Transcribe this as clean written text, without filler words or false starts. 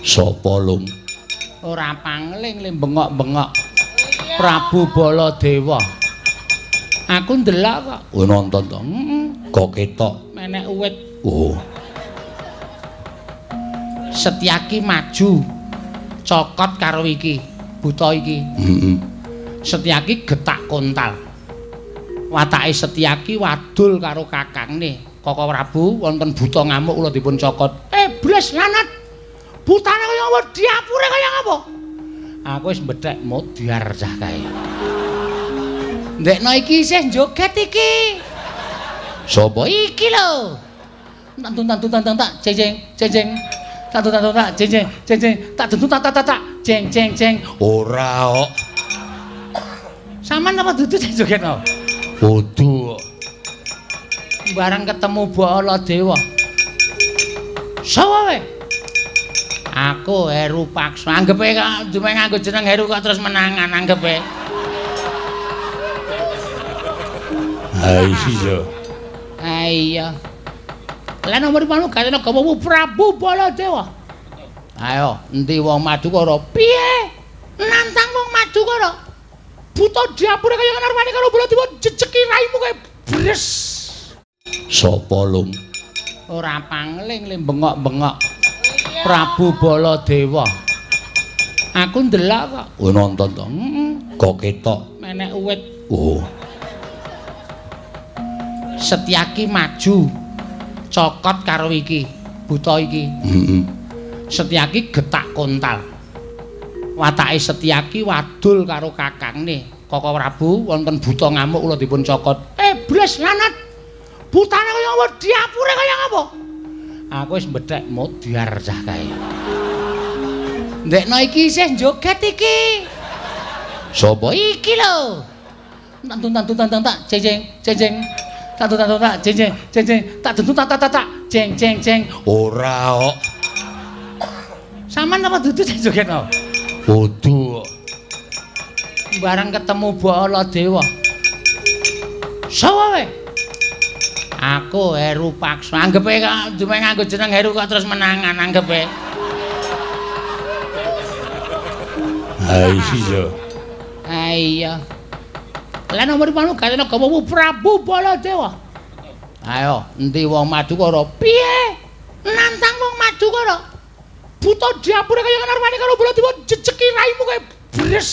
Sapa, Lum? Ora pangling le bengok-bengok. Prabu Baladewa. Aku ndelok kok. Oh, nonton to. Heeh. Kok ketok. Menek uwit. Oh. Setyaki maju. Cokot karo iki, buta iki. Heeh. Setyaki getak kontal. Watake Setyaki wadul karo kakangne. Koko Prabu wonten buta ngamuk kula dipun cokot. Bles lanat. Butane kaya apa? Diapure kaya apa? Aku wis mbethek modyar cah kae. Ndekno iki isih joget iki. Sapa? Iki lho. Tak tak tak tak tak ceng ceng ceng ceng. Tak tak tak tak ceng ceng ceng ceng. Tak tak tak tak tak ceng ceng ceng. Ora kok. Sampeyan apa dudu sing joget to? Kudu. Barang ketemu Baladewa. Sawa we? Aku Heru Paksa. Anggepe kok dume nganggo jeneng Heru kok terus menangan anggepe. Ha iya. Ha iya. Lah nomor panu gatene gawa Prabu Baladewa. Ayo, endi wong Madukara? Piye? Nantang wong Madukara? Buta diapure kaya ngarepane karo Baladewa jejeki raimu kae bres. Sapa, Lum? Ora pangling le bengok-bengok. Prabu Baladewa. Aku ndelok kok. Oh, nonton to. Heeh. Kok ketok. Menek uwit. Oh. Setyaki maju. Cokot karo iki, buta iki. Heeh. Setyaki getak kontal. Watake Setyaki wadul karo kakangne. Koko Prabu wonten buta ngamuk kula dipun cokot. Bles lanat. Butane kaya apa? Diapure kaya apa? Aku wis mbethek modyar cah kae. Ndekno iki isih joget iki. Sapa? Iki lho. Tak tak tak tak tak ceng ceng ceng ceng. Tak tak tak tak ceng ceng ceng ceng. Tak tak tak tak tak ceng ceng ceng. Ora kok. Sampeyan apa dudu sing joget to? Kudu. Barang ketemu Baladewa. Sawa we? Aku Heru Paksa. Anggepe kok dume nganggo jeneng Heru kok terus menangan anggepe. Ha iya. Ha iya. Lah nomor panu gatene gawa Prabu Baladewa. Ayo, endi wong Madukara? Piye? Nantang wong Madukara? Buta diapure kaya ngarepane karo Baladewa jejeki raimu kae bres.